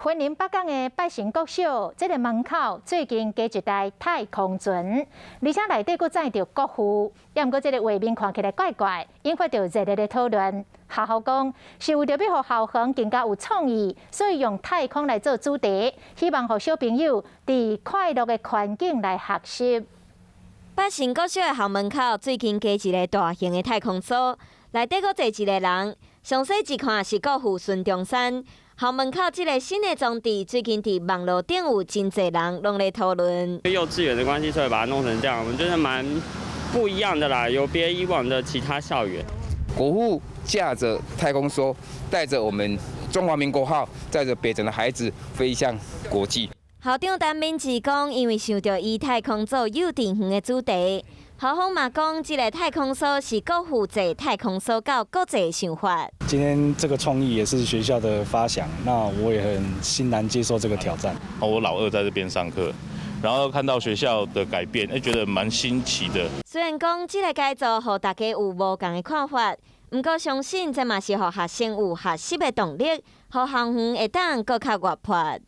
雲林北港的百成國小，這個門口最近加一台太空船，而且內底閣載著國父。也毋過這個畫面看起來怪怪，引發著熱烈的討論。學校講是為著欲予校園更加有創意，所以用太空來做主題，希望予小朋友佇快樂的環境來學習。百成國小的校門口最近加一個大型的太空梭，內底閣坐一個人，詳細一看是國父孫中山。校門口這個新的裝置，最近佇網路頂有真濟人攏咧討論。幼稚園的關係，所以把它弄成這樣，我覺得蠻不一樣的啦，有別以往的其他校園。國父駕着太空梭，帶着我們中華民國號，載着北城的孩子飛向國際。校長陳敏志講，因為想著以太空做幼稚園的主題，校方嘛講，這個太空梭是國父坐太空梭到國際的想法。今天這個創意也是學校的發想，那我也很欣然接受這個挑戰。我老二在這邊上課，然後看到學校的改變，覺得蠻新奇的。雖然講這個改造予大家有無仝的看法，毋過相信這嘛是予學生有學習的動力，予校園會當閣較活潑。